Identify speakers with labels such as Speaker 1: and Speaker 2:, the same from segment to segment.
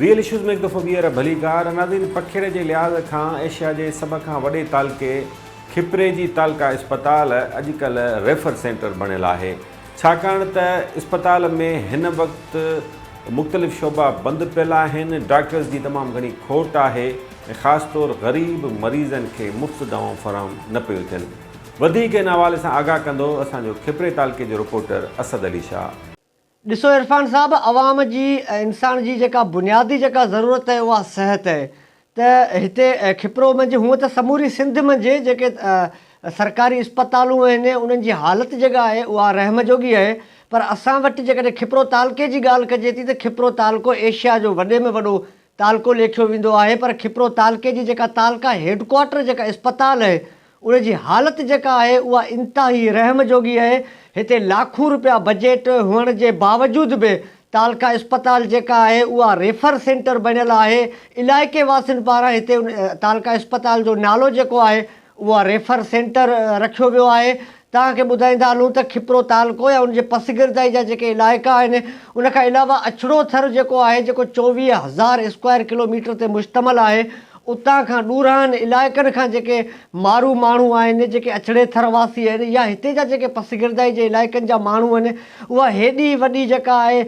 Speaker 1: Real issues ۾ هڪ دفعو ٻيهر ڀليڪار. ناظرين پکيڙ جي لحاظ کان ايشيا جي سڀ کان وڏي تعلقي کپري جي تعلقه اسپتال اڄڪلهه ريفر سينٽر بڻيل آهي ڇاڪاڻ ته اسپتال ۾ هن وقت مختلف شعبا بند پيل آهن ڊاڪٽرز جي تمام گهڻي کوٽ آهي ۽ خاص طور غريب مريضن کي مفت دوائون فراهم نه پيون ٿين وڌيڪ ان حوالي سان آگاهه ڪندو اسان جو کپري تعلقي جو رپورٽر اسد علي شاهه.
Speaker 2: ڏسو عرفان صاحب عوام جي انسان جي جيڪا بنيادي جيڪا ضرورت آهي اها صحت آهي ته هتي کپرو منجهه هونء ته سموري سنڌ منجهه جيڪي سرڪاري اسپتالون آهن انهن جي حالت جيڪا آهي اها رحم جوڳي آهي پر اسان وٽ جيڪڏهن کپرو تعلقي جي ڳالهه ڪجي ٿي ته کپرو تعلقو ايشيا جو وڏي ۾ وڏو تعلقو ليکيو ويندو آهي پر کپرو تعلقي جي جيڪا تعلقه هيڊ ڪوارٽر جيڪا اسپتال آهي ان جي حالت جيڪا آهي اها انتهائي رحم جوڳي آهي، هتي لاکون روپيا بجيٽ هئڻ جي باوجود به تعلقه اسپتال جيڪا آهي اها ريفر سينٽر بڻيل آهي، علائقي واسين پاران هتي ان تعلقه اسپتال جو نالو جيڪو آهي اها ريفر سينٽر رکيو ويو آهي، توهان کي ٻڌائيندا هلون ته کپرو تعلقو يا ان جي پسگردائي جا جيڪي علائقا آهن ان کان علاوه اڇڙو ٿر جيڪو آهي جيڪو 24,000 اسڪوائر ڪلوميٽر تي مشتمل آهي اتان کان ڏورانهن علائقن کان جيڪي مارو ماڻهو آهن، جيڪي اڇڙي ٿر واسي آهن يا هتي جا جيڪي پسگردائي جي علائقن جا ماڻهو آهن، اها هيڏي وڏي جيڪا آهي،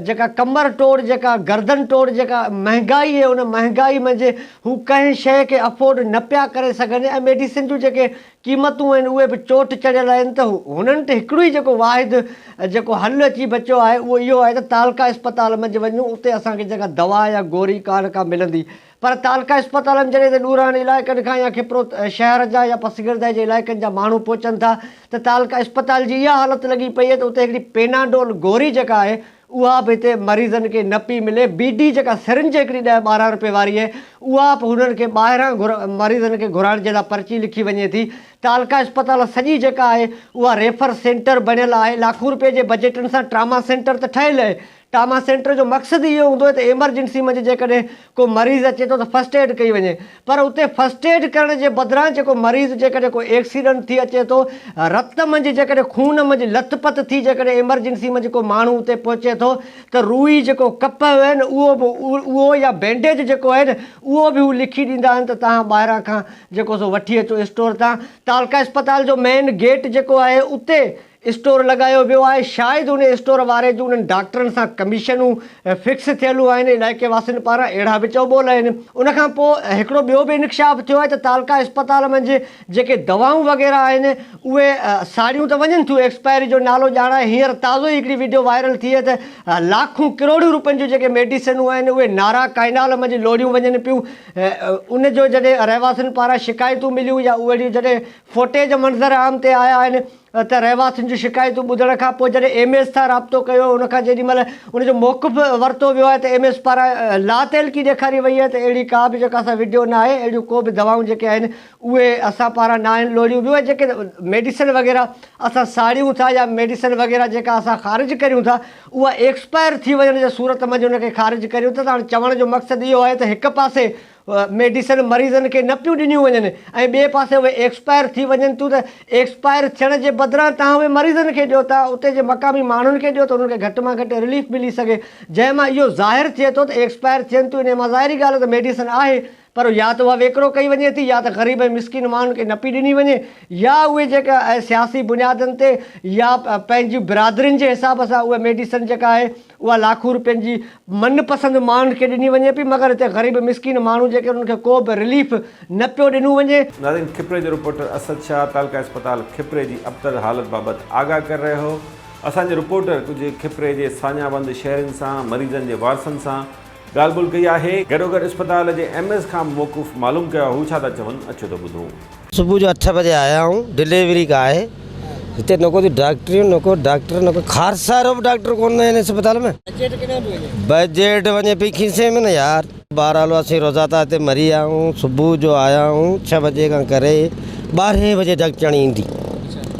Speaker 2: جيڪا ڪمر ٽوڙ جيڪا گردن ٽوڙ جيڪا مهنگائي آهي، ان مهنگائي منجهه هو ڪنهن شيء کي افورڊ نه پيا ڪري سگهن ۽ ميڊيسن جون جيڪي قيمتون آهن اهي به چوٽ چڙهيل آهن ته هنن وٽ هڪڙو ئي جيڪو واحد جيڪو حل اچي بچيو آهي اهو اهو آهي ته تعلقه اسپتال منجهه وڃون اتي اسان کي جيڪا دوا يا گوري ڪا نه ڪا ملندي. پر تعلقه اسپتالن ۾ جڏهن ته ڏورانهن علائقن کان يا کپرو شهر جا يا پسگردائي جي علائقن جا ماڻهو پهچن ٿا ته تعلقه اسپتال جي اها حالت لڳي پئي آهي ته اتي هڪڙي پيناڊول گوري جيڪا آهي اها به هتي مريضن کي نه پئي ملي بي ڊي جيڪا سرنج هڪڙي ڏهه 12 روپين واري آهي اها به هنن کي ٻاهران مريضن کي گهرائڻ جي لاء پرچي لکي وڃي ٿي تعلقه اسپتال سڄي جيڪا آهي اها ريفر سينٽر بڻيل آهي لاکون روپين جي بجيٽن سان ٽراما سينٽر ته ٺهيل آهي ٽاما سينٽر جو مقصد ئي اهو هوندو آهي ته ايمرجنسي منجهه جيڪڏهن ڪو مريض اچي ٿو ته فرسٽ ايڊ ڪئي وڃي پر اتي فرسٽ ايڊ ڪرڻ جي بدران جيڪو مريض جيڪڏهن ڪو ايڪسيڊنٽ ٿي اچي ٿو رت منجهه جيڪڏهن خون منجهه لت پت ٿي جيڪڏهن ايمرجنسي منجهه ڪو ماڻهو اتي پهچي ٿو ته روئي جيڪو ڪپهه آهي نه اهو به اهو يا بينڊيج جيڪو آهي نه اهو به هو لکي ڏيندا آهن ته توهان ٻاهران کان جيڪو سو وٺي اچو اسٽور تان تعلقه اسپتال جو مين گيٽ جيڪو آهي اتي اسٽور لڳايو ويو آهي شايد ان اسٽور واري جون انهن ڊاڪٽرن سان ڪميشنون فڪس ٿيلون آهن علائقي واسين پاران اهڙا به چئوٻول آهن ان کان پوء هڪڙو ٻيو به انڪشاف ٿيو آهي ته تعلقه اسپتال منجهه جيڪي دوائون وغيره آهن اهي ساڙيون ته وڃن ٿيون ايڪسپائري جو نالو ڄاڻائي هينئر تازو ئي هڪڙي وڊيو وائرل ٿي آهي ته لاکون ڪروڙين روپين جون جيڪي ميڊيسنون آهن اهي نارا ڪئنال منجهه لوڙهيون وڃن پيون ان جو جڏهن رهواسين پاران شڪايتون مليون يا اهڙيون جڏهن فوٽيج منظر عام تي آيا آهن ته رهواسين جون شڪايتون ٻڌڻ کان پوء جڏهن ايم ايس سان رابطو ڪيو ان کان جيڏي مهل ان جو موقف ورتو ويو آهي ته ايم ايس پاران لاتعلقي ڏيکاري وئي آهي ته اهڙي ڪا به جيڪا سا وڊيو نه آهي اهڙيون ڪو به دوائون جيڪي آهن اهي اسان پاران نه آهن لوڙيون ويون ۽ جيڪي ميڊيسن وغيره اسان ساڙيون ٿا يا ميڊيسن وغيره جيڪا اسان خارج ڪريون ٿا اها ايڪسپائر ٿي وڃڻ جي صورت منجهه ان کي خارج ڪريون ٿا ته هاڻي چوڻ جو مقصد اهو آهي ته هڪ پاسي ميڊيسن مريضن کي نه پيون ڏنيون وڃن ۽ ٻئي پاسي اهي ايڪسپائر ٿي وڃن ٿيون ته ايڪسپائر ٿيڻ جي بدران توهان اهي مريضن کي ڏيو ٿا اتي جي مقامي ماڻهن کي ڏيو ته انهن کي گهٽ مان گهٽ رليف ملي سگهي جنهن مان اهو ظاهر ٿئي ٿو ته ايڪسپائر ٿين ٿيون انهي مان ظاهري ڳالهه آهي ته ميڊيسن آهي پر يا ته اها ويڪرو ڪئي وڃي ٿي يا ته غريب ۽ مسڪين ماڻهن کي نه پئي ڏني وڃي يا اهي جيڪا سياسي بنيادن تي يا پنهنجي برادرين جي حساب سان اهي ميڊيسن جيڪا آهي اها لاکون روپين جي من پسند ماڻهن کي ڏني وڃي پئي مگر هتي غريب مسڪين ماڻهو جيڪي انهن کي ڪو به رليف نه پيو ڏنو وڃي.
Speaker 1: ناظرين کپري جو رپورٽر اسد شاهه تعلقه اسپتال کپري جي ابتر حالت بابت آگاهه ڪري رهيو هو اسان جي رپورٽر ڪجهه کپري جي ساڃاهه وند شهرين سان مريضن جي وارثن سان ڳالهه ٻولهه ڪئي آهي گڏوگڏ اسپتال جي ايم ايس کان به موقف معلوم ڪيو آهي هو ڇا ٿا چون اچو ته ٻڌون.
Speaker 3: صبح جو اٺ بجي آيا آهيون ڊليوري ڪا آهي هتي نه ڪو ڊاڪٽريون نه ڪو ڊاڪٽر نه ڪو خارسارو به ڊاڪٽر ڪونه آهن اسپتال ۾
Speaker 2: بجيٽ ڪيڏانهن پيو وڃي.
Speaker 3: بجيٽ وڃي پئي کيسي ۾ نه يار. بهرحال اسين روزاتا هتي مري ويا آهيون صبح جو آيا آهيون ڇهه بجي کان ڪري ٻارهين بجي ڊاڪٽرياڻي ايندي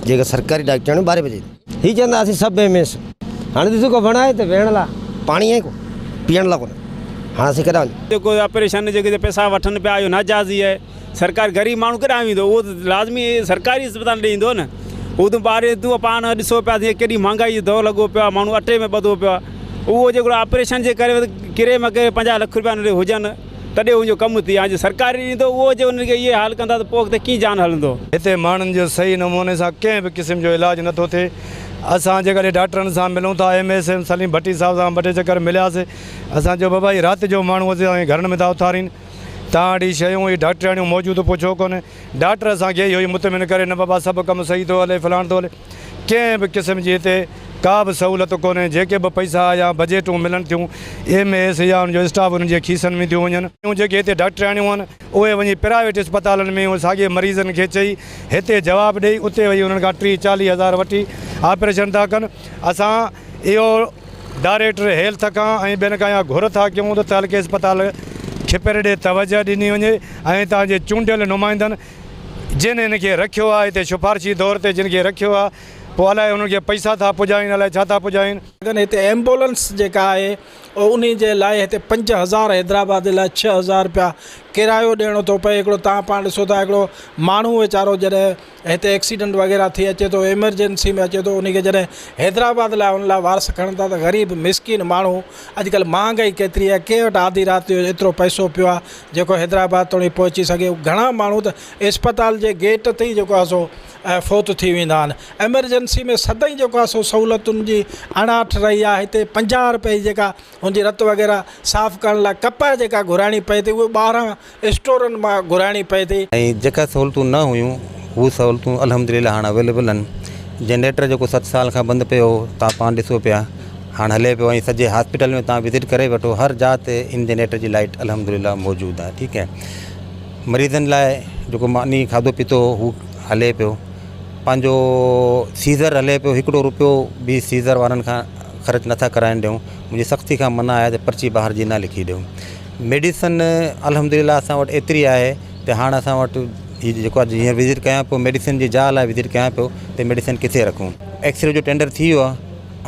Speaker 3: جيڪا سرڪاري ڊاڪٽرياڻي ٻارهين بجي هي چوندا اسين سڀ ايم ايس هاڻي ڏسو ڪو وڻ آهي ته ويهڻ لاء پاڻي آهي ڪو پيئڻ لاء ڪونه هاڻي اسين ڪيڏانهن وڃون.
Speaker 4: جيڪو آپريشن جيڪي پئسا وٺن پيا اهو ناجائزي آهي سرڪار غريب ماڻهو ڪيڏانهن ويندو اهو ته لازمي سرڪاري اسپتال ڏي ايندو نه هو ته ٻارهين تون پاڻ ڏسو پيا ته ڪيڏي مهانگائي جو دور لڳو پيو آهي ماڻهو اٽي ۾ ٻڌو پيو آهي اهو جيڪو آپريشن جي ڪري ڪري مان ڪري 50 لک روپيا ان ڏي هجن تڏهن ان جو ڪم ٿئي ها جي سرڪاري ڏيندو اهو جي انهن کي اهي حال ڪندا ته پوء اڳتي ڪيئن جان هلندو.
Speaker 5: هتي ماڻهن جو صحيح نموني سان ڪنهن به قسم جو علاج نٿو ٿئي اسان جيڪڏهن ڊاڪٽرن سان ملون ٿا ايم ايس ايم سليم ڀٽي صاحب سان ٻه ٽي چڪر ملياسي اسان چيو بابا هي رات جو ماڻهو اسان کي گهرن ۾ ٿا اٿارين تان اڙي شيون هي ڊاڪٽرياڻيون موجود پڇو ڪونهي ڊاڪٽر اسان کي اهو ئي مطمئن ڪري نه بابا سڀ ڪم صحيح ٿو هلي فلاڻ ٿو هلي ڪنهن به قسم جي هتي ڪا به سهولت ڪونهي جيڪي به پئسا يا بجيٽون ملن ٿيون ايم ايس يا ان جو اسٽاف انهن جي کيسن ۾ ٿيون وڃن. جيڪي هتي ڊاڪٽرياڻيون آهن اهي وڃي پرائيويٽ اسپتالن ۾ اهي ساڳي مريضن کي چئي هتي جواب ڏئي اتي وڃي انهن کان 30 40 هزار وٺي آپريشن ٿا ڪن اسان اهو ڊائريڪٽر هيلٿ کان ۽ ٻين کان اها گهر ٿا ڪيون ته تعلقي اسپتال کپري ڏي توجهه ڏني وڃي ۽ هتان جي چونڊيل نمائندن جن هن کي رکيو آهي هتي شفارشي طور تي جن کي رکيو آهي پوء الائي انهن کي پئسا ٿا پڄائين الائي ڇا ٿا پڄائين.
Speaker 6: هتي ايمبولنس جيڪا آهي انهي جي لاء هتي 5000 حيدرآباد جي لاء 6000 رپيا ڪرايو ڏيڻو ٿو پئي هڪڙو تان پاڻ ڏسو ٿا هڪڙو ماڻهو ويچارو جڏهن هتي ايڪسيڊنٽ وغيره ٿي اچي ٿو ايمرجنسي ۾ اچي ٿو انهي کي جڏهن حيدرآباد لاء ان لاء وارث کڻن ٿا ته غريب مسڪين ماڻهو اڄڪلهه مهانگائي ڪيتري آهي ڪنهن وٽ آڌي رات جو ايترو پئسو پيو آهي جيڪو حيدرآباد توڻي پهچي سگهي گهڻا ماڻهو ته اسپتال جي گيٽ تي ئي جيڪو آهي سو فوت ٿي ويندا آهن ايمرجنسي ۾ سدائين جيڪو آهي سو سهولتن جي اڻاٺ رهي آهي هتي 50 رپئي جي جيڪا هن جي رت وغيره صاف ڪرڻ لاء ڪپهه جيڪا گهرائڻي پئي ٿي اهي ٻاهران اسٽورن مان گهرائڻي پئي ٿي.
Speaker 7: ۽ جيڪا سهولتون نه هيون هو سهولتون الحمدلله هاڻ اويليبل آهن جنريٽر جيڪو 7 سال کان بند پيو هو تان پاڻ ڏسو پيا هاڻ هلي پيو ۽ سڄي هاسپيٽل ۾ تان وزٽ ڪري وٺو هر جاء تي ان جنريٽر جي لائٽ الحمدلله موجود آهي ٺيڪ آهي مريضن لاء جيڪو ماني کاڌو پيتو هو هلي پيو پنهنجو سيزر هلي پيو هڪڙو روپيو به سيزر وارن کان خرچ نٿا ڪرائڻ ڏيون منهنجي سختي کان منع آهي ته پرچي ٻاهر جي نه لکي ڏيو ميڊيسن الحمدلله اسان وٽ ايتري آهي ته هاڻ اسان وٽ هي جيڪو آهي هينئر وزٽ ڪيان پيو ميڊيسن جي جاء لاء وزٽ ڪيان پيو ته ميڊيسن ڪٿي رکون ايڪسري جو ٽينڊر ٿي ويو آهي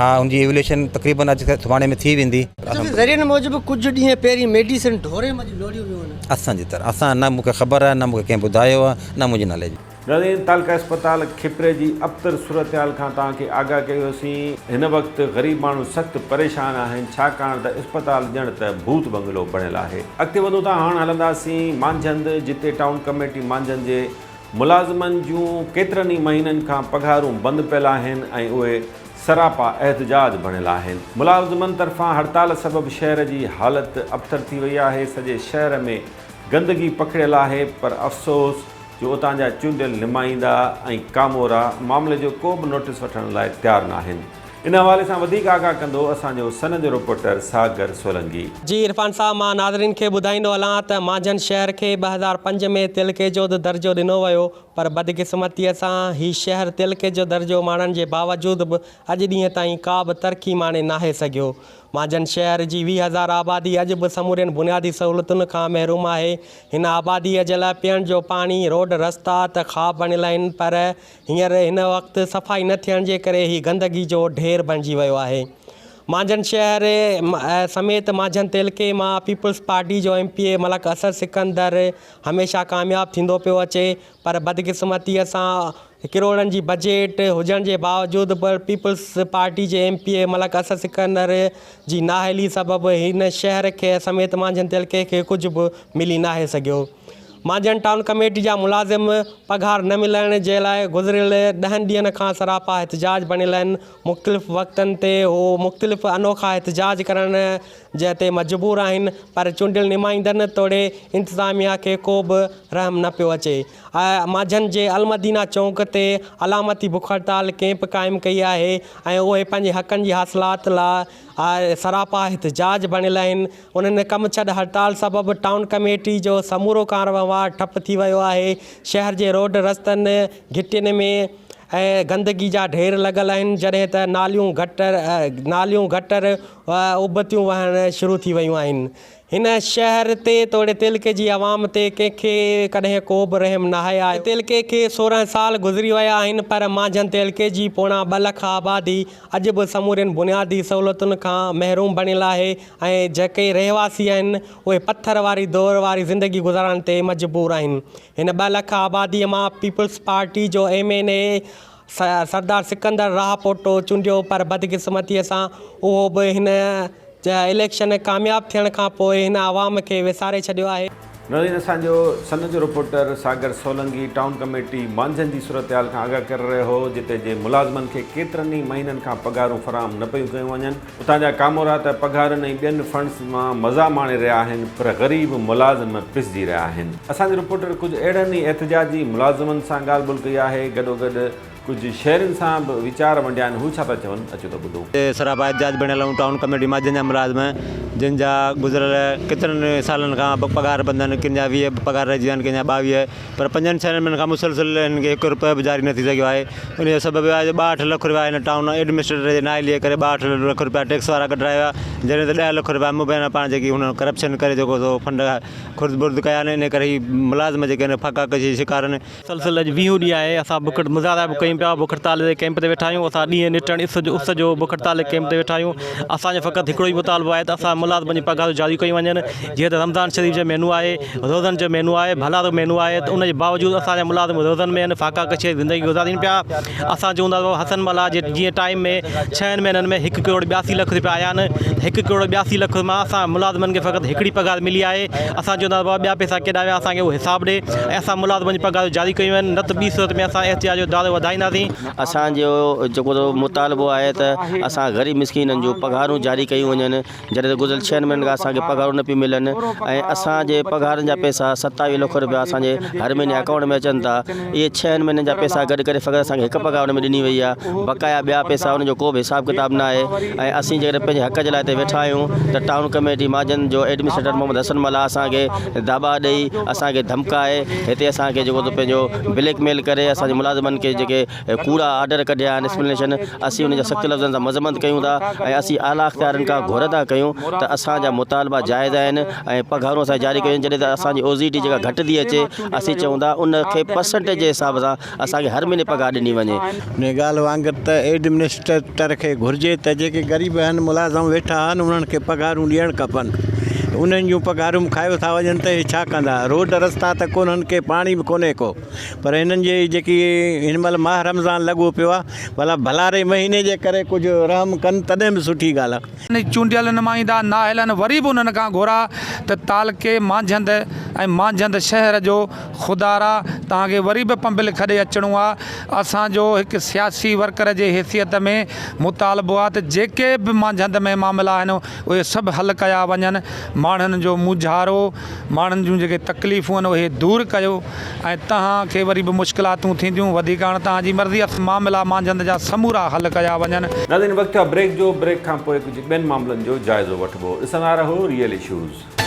Speaker 7: ها ان جي ايوليشن تقريبن اڄ سڀاڻي ۾ ٿي ويندي.
Speaker 2: اسان جي ذريعن موجب ڪجهه ڏينهن پهرين ميڊيسن ڍوري منجهه لوڙهيون ويون آهن.
Speaker 7: اسان جي طرف اسان نه مون کي خبر آهي نه مون کي ڪنهن ٻڌايو آهي نه منهنجي ناليج.
Speaker 1: ناظرين تعلقه اسپتال کپري جي ابتر صورتحال کان توهان کي آگاهه ڪيو هيوسين، هن وقت غريب ماڻهو سخت پريشان آهن ڇاڪاڻ ته اسپتال ڄڻ ته ڀوت بنگلو بڻيل آهي. اڳتي وڌون ٿا هاڻ هلنداسين مانجهند جتي ٽائون ڪميٽي مانجهند جي ملازمن جون ڪيترن ئي مهينن کان پگهارون بند پيل آهن ۽ اهي سراپا احتجاج بڻيل آهن. ملازمن طرفان هڙتال سبب شهر جي حالت ابتر ٿي وئي آهي سڄي شهر ۾ گندگي پکڙيل آهي پر افسوس جو اتان جا چونڊيل نمائندا ۽ ڪامورا معاملي جو ڪو به نوٽيس وٺڻ لاء تيار ناهن. ان حوالي سان وڌيڪ آگاهه ڪندو اسان جو سن جو رپورٽر ساگر سولنگي.
Speaker 8: جي عرفان صاحب مان ناظرين کي ٻڌائيندو هلان ته مانجهند شهر کي 2005 ۾ تعلقي جو درجو ڏنو ويو پر بدقسمتيء سان هي شهر تعلقي جو درجو ماڻڻ جي باوجود به اڄ ڏينهن تائين ڪا به ترقي ماڻي ناهي سگهيو. مانجهند شهر جي 20 هزار آبادي اڄ به سمورين بنيادي سهولتن کان محروم آهي. هن آباديء جي لاء پيئڻ جو پاڻي، روڊ رستا ته خواب بڻيل آهن پر هينئر هن وقت صفائي نه ٿيڻ جي ڪري هي گندگي جو ڍير بڻجي ويو آهي. مانجهند شهر سميت مانجهند تعلقي مان پيپلز پارٽي جو M P A Malik Asad Sikandar هميشه ڪامياب ٿيندو پيو اچي پر بدقسمتيء سان ڪروڙن جي بجيٽ هجڻ جي باوجود به پيپلز پارٽي جي M P A Malik Asad Sikandar جي نااهلي سبب هن شهر کي سميت مانجهند تعلقي کي ڪجهه به ملي ناهي سگهيو. مانجهند ٽائون ڪميٽي جا ملازم پگهار نه ملڻ جي لاء گذريل ڏهن ڏينهن کان سراپا احتجاج بڻيل آهن، مختلف وقتن تي هو مختلف انوکا احتجاج ڪرڻ جي تي مجبور آهن پر چونڊيل نمائندن توڙي انتظاميا کي ڪو به رحم نه پيو اچي. مانجهند جي المدينه چونڪ تي علامتي بک هڙتال ڪئمپ قائم ڪئي آهي ۽ اهي پنهنجي حقن جي حاصلات لاء سراپا احتجاج بڻيل آهن. انهن ڪم ڇڏ هڙتال سبب ٽائون ڪميٽي جو سمورو ڪاروهنوار ٺپ ٿي ويو آهي. شهر جي روڊ رستن، گهٽين ۾ گندگي جا ڍير لڳل آهن جڏهن ته ناليون گٽر ناليون گٽر ابتيون وهڻ شروع ٿي ويون آهن. هن شهر تي توڙي تعلقي جي عوام تي ڪنهن کي ڪڏهن ڪو به رحم ناهي آيو. تعلقي کي 16 سال گذري ويا آهن پر مانجهند تعلقي جي پوڻا ٻه لک آبادي اڄ به سمورين بنيادي سهولتن کان محروم بڻيل آهي ۽ جيڪي رهواسي آهن اهي پٿر واري دور واري زندگي گذارڻ تي مجبور آهن. هن ٻه لک آبادي مان پيپلز پارٽي جو ايم اين اي سردار سڪندر راهپوٽو چونڊيو پر بدقسمتي سان اهو به هن اليڪشن ڪامياب ٿيڻ کان پوء هن عوام کي وساري ڇڏيو آهي.
Speaker 1: ناظرين اسان جو سن جو reporter Sagar Solangi town committee Manjhand جي صورتحال کان آگاهه ڪري رهيو هو جتي جي ملازمن کي ڪيترن ئي مهينن کان پگهارون فراهم نه پيون ڪيون وڃن اتان جا ڪامورا ته پگهارن ۽ ٻين فنڊز مان مزا ماڻي رهيا آهن پر غريب ملازم پسجي رهيا آهن اسان جي رپورٽر ڪجهه اهڙن ئي احتجاجي ملازمن سان ڳالهه ٻولهه ڪئي آهي گڏوگڏ ڪجهه شهرين سان به ويچار ونڊيا آهن، هو ڇا ٿا چون، اچو ته ٻڌون.
Speaker 7: سراپا احتجاج بڻيل آهيون ٽائون ڪميٽي مانجهند جا ملازم جن جا گذريل ڪيترن سالن کان پگهار بند آهن ڪن جا 20 پگهار رهجي ويا آهن ڪن جا 22 پر پنجن ڇهن مهينن کان مسلسل هنن کي هڪ روپيو به جاري نه ٿي سگهيو آهي ان جو سبب اهو آهي جو 62 لک روپيا هن ٽائون ايڊمنسٽريٽر جي نااهلي جي ڪري 62 لک روپيا ٽيڪس وارا ڪڍرايا ويا جڏهن ته 10 لک روپيا مبينا پاڻ جيڪي هن ڪرپشن ڪري جيڪو سو فنڊ خرد برد ڪيا آهن ان ڪري هي ملازم جيڪي آهن فاقا ڪشي جو شڪار آهن.
Speaker 9: مسلسل اڄ ويهون ڏينهن آهي اسان بک مظاهرا به ڪيون پيا بک هڙتال تي ڪئمپ تي ويٺا آهيون اسان ڏينهن نٽڻ اس جو اس جو بک هڙتال تي ڪئمپ تي ويٺا آهيون اسان جو فقط هڪڙو ئي مطالبو آهي ته اسان ملازمن جي پگهارون جاري ڪيون وڃن جيئن ته رمضان شريف جو مهينو آهي روزن جو مهينو آهي ڀلارو مهينو آهي ته ان جي باوجود اسان جا ملازم روزن ۾ آهن فاقا ڪشي جي زندگي گذارين پيا اسان چون ٿا ته حسن ملاح جي جيئن ٽائيم ۾ ڇهن مهينن ۾ هڪ ڪروڙ 82 لک روپيا آيا آهن هڪ ڪروڙ 82 لک مان اسان ملازمن کي فقط هڪڙي پگهار ملي آهي اسان چون ٿا ته بابا ٻيا پئسا ڪيڏانهن ويا اسان کي اهو حساب ڏي ۽ اسان ملازمن جي پگهارون جاري ڪيون وڃن نه ته ٻي صورت ۾ اسان احتجاج جو دائرو وڌائينداسين.
Speaker 3: اسان جو جيڪو مطالبو آهي ته اسان غريب مسڪينن جون پگهارون جاري ڪيون وڃن جڏهن ته گذريل ڇهن مهينن کان اسان کي پگهارون نه پيون ملن ۽ اسان جي پگهارن جا پئسا 27 لک روپيا اسان جي هر مهيني اڪائونٽ ۾ اچن ٿا اهي ڇهن مهينن جا پئسا گڏ ڪري فقط اسان کي هڪ پگهار ان ۾ ڏني وئي آهي بقايا ٻيا پئسا ان جو ڪو به حساب ڪتاب نه آهي ۽ اسين جيڪڏهن پنهنجي حق جي لاء هتي ويٺا آهيون ته ٽائون ڪميٽي مهاجن جو ايڊمنسٽريٽر محمد حسن ملاح اسان کي داٻا ڏئي اسان کي ڌمڪائي هتي اسان کي جيڪو سو پنهنجو بليڪ ميل ڪري اسان جي ملازمن کي جيڪي ڪوڙا آرڊر ڪڍيا آهن ايڪسپلينيشن اسين ان جا سخت لفظن سان مذمت ڪيون ٿا ۽ اسين اعليٰ اختيارين کان گهر ٿا ڪيون ته اسان جا مطالبا جائز آهن ۽ پگهارون اسان جي جاري ڪيون وڃن جڏهن ته اسان جي او زي ٽي جيڪا گهٽ ٿي اچي اسين چئون ٿا ان کي پرسنٽيج جي حساب سان اسان کي هر مهيني پگهار ڏني وڃي.
Speaker 10: انهيء ڳالهه وانگر ته ايڊمنسٽريٽر کي گهرجي ته جيڪي غريب آهن ملازم ويٺا آهن انهن کي پگهارون ڏيڻ کپن. انهن جون پگهارون به کايو ٿا وڃن ته اهي ڇا ڪندا. روڊ رستا ته ڪونهن ڪي پاڻي به ڪونهي ڪو. پر هنن جي جيڪي هن مهل ماهه رمضان لڳو پيو آهي ڀلا ڀلاري مهيني جي ڪري ڪجهه رحم ڪن تڏهن به سٺي ڳالهه آهي.
Speaker 11: چونڊيل نمائندا نااهل آهن وري به انهن کان گهرا ته تعلقي مانجهند ۽ مانجهند شهر جو خدارا توهان کي وري به پنبل کڏي اچڻو آ اسان جو هڪ سياسي ورڪر جي حيثيت ۾ مطالبو آ ته جيڪي به مانجهند ۾ معاملا آهن اهي سڀ حل ڪيا وڃن ماڻهن جو مونجهارو ماڻهن جون جيڪي تڪليفون آهن اهي دور ڪيو ۽ توهان کي وري به مشڪلاتون ٿينديون وڌيڪ هاڻ توهان جي مرضي آ معاملا مانجهند جا سمورا حل ڪيا وڃن.
Speaker 1: ناظرين وقت ٿيو آ بريڪ جو بريڪ کان پوء ڪجهه ٻين معاملن جو جائزو وٺبو ڏسندا رهو ريئل اشوز.